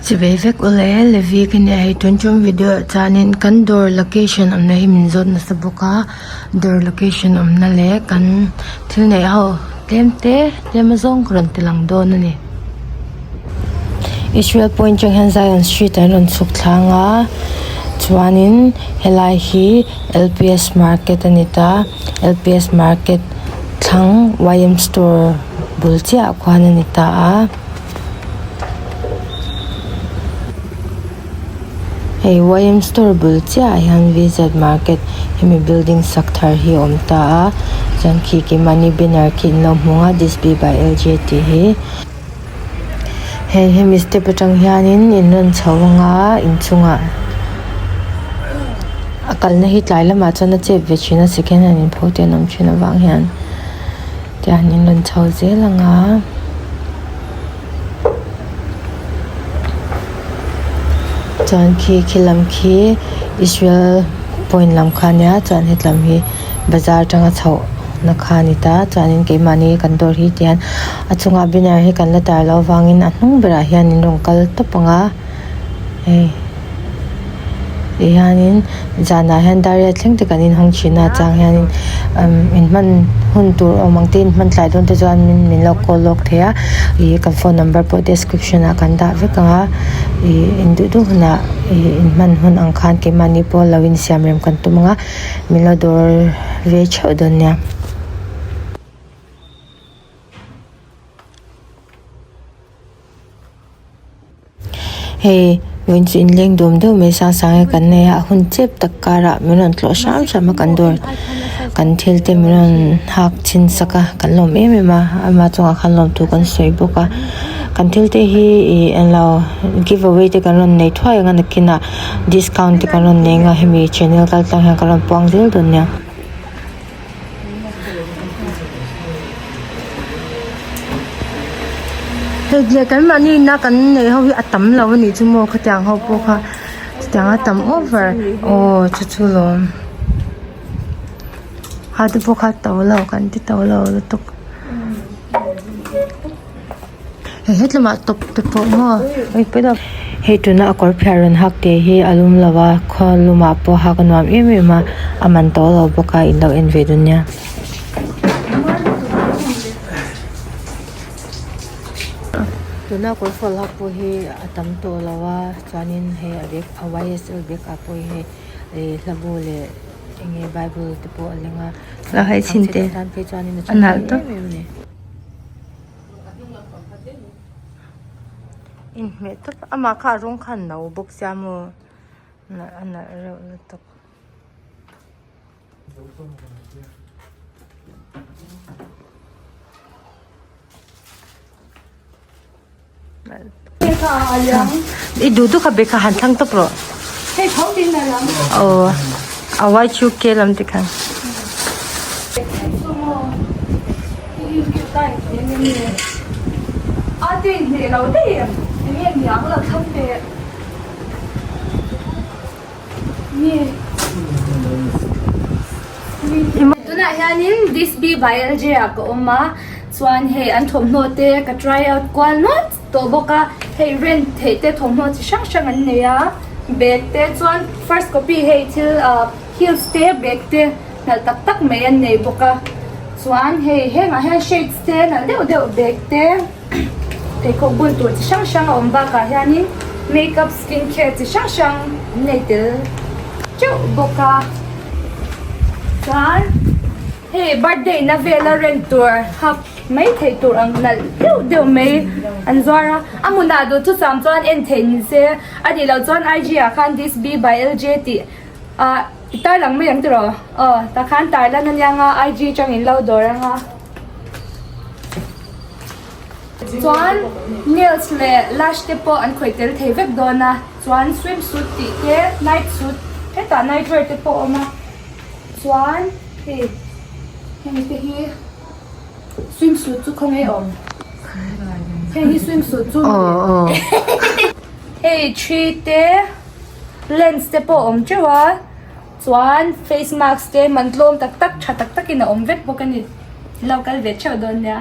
Chivei vek ule Levi ka nia hei tun tum video ah chuanin kan dawr location awmna hi min zawt nasa bawk a dawr location awmna leh kan thil neih ho tlem te tlem azawng ka rawn ti lang dawn a ni. Israel point atang hian Zion street ah an rawn chhuk thlang a chuanin helai hi L P S market a ni ta L P S market thlang Y M store bul chiah ah khuan a ni ta a. Hei Y M store bul chiah ah hian V Z market hemi building sak thar hi a awm ta a chuan khi keimahni banner khi an lo hmu ang a this be by L J tih hi hei hemi step atang hianin in rawn chho ang a inchungah a kalna hi tlai lamah chuan a chep ve thin a second hand in pho te an awm thin avang hian tihian in rawn chho zel ang a. Chuan khi khi lam khi Israel point lam kha ania chuan hetlam hi bazar atanga chhoh na kha a ni ta chuanin keimahni kan dawr hi tihian a chungah banner hi kan la tar loh avangin a hnung berah hian in rawn kal tawp ang a hei tihianin zanah hian dar riat thleng te kan inhawng thin a chang hianin umm in hman hun tur awm ang te in hman tlai dawn te chuan min lo call lawk thei a ih kan phone number pawh description ah kan dah vek ang a ih in duh duh hunah ih in hman hun ang khan keimahni pawh lo insiam rem kan tum ang a min lo dawr ve theuh dawn nia. Hei vawiin chu inleng dawm deuh mai sang sang hi kan nei a a hun chep tak karah min rawn tlawh hram hram a kan dawr kan thil te min rawn hak chhin sak a kan lawm em em a ama chungah khan lawm thu kan sawi bawk a kan thil te hi ih englo give away te kan rawn nei thuai ang a nakinah discount te kan rawn nei ang a hemi channel kal tlang hian kan rawn puang zel dawn nia. Hei leh kan mahni ina kan neih ho hi a tam lo a nih chu maw khatiang ho pawh kha chutiang a tam over aw chu chu lawm kha te pawh kha to lo kan ti to lo lutuk hei hetlamah tawp te pawh maw hei tuna a kawr phiar rawn hak te hi a lum lo a khaw lumah pawh hak a nuam em em a a man to lo bawk a in lo en ve dawn nia. Tuna kawr fual hak pawh hi a tam tawh lo a chuanin hei a bag a y s l bag ah pawh hi hei ih hlabu leh eng nge bible te pawh a leng a tan phei chuanin a tha em em a ni. Inhmeh tawp amah kha a rawng kha a no bawk sia maw nalh a nalh reuh lutuk. I duh duh kha bag kha han thlang tawp rawh. Aw a y2k lam te khan. Tunah hianin this be by L J ah ka awm a chuan hei an thawmhnaw te ka try out kual nual tawh bawk a hei rent theih te thawmhnaw chi hrang hrang an nei a bag te chuan first copy hei thil ah heels te bag te nalh tak tak mai an nei bawk a chuan hei hengah hian shades te nalh deuh deuh bag te pheikhawk bun tur chi hrang hrang a awm bakah hianin makeup skin care chi hrang hrang an nei tel teuh bawk a chuan hei birthday na vela rent tur hak mai theih tur ang nalh deuh deuh mai an zuar a a hmunah duh chu cham chuan en theih ni se a nih loh chuan I G ah khan this be by L J tih ah i tar lang mai ang tiraw aw tah khan tar lan ania nga I G atang in lo dawr anga chuan nails leh lash te pawh an khawih tel thei vek dawn a chuan swim suit tih te night suit hetah night wear te pawh a awm a chuan hei heng te hi. Swim suit chu khawnge awm heng hi swim suit chu hei thi te lens te pawh awm teuh a chuan face mask te man tlawm tak tak tha tak tak in a awm vek bawk a ni lo kal ve theuh dawn nia.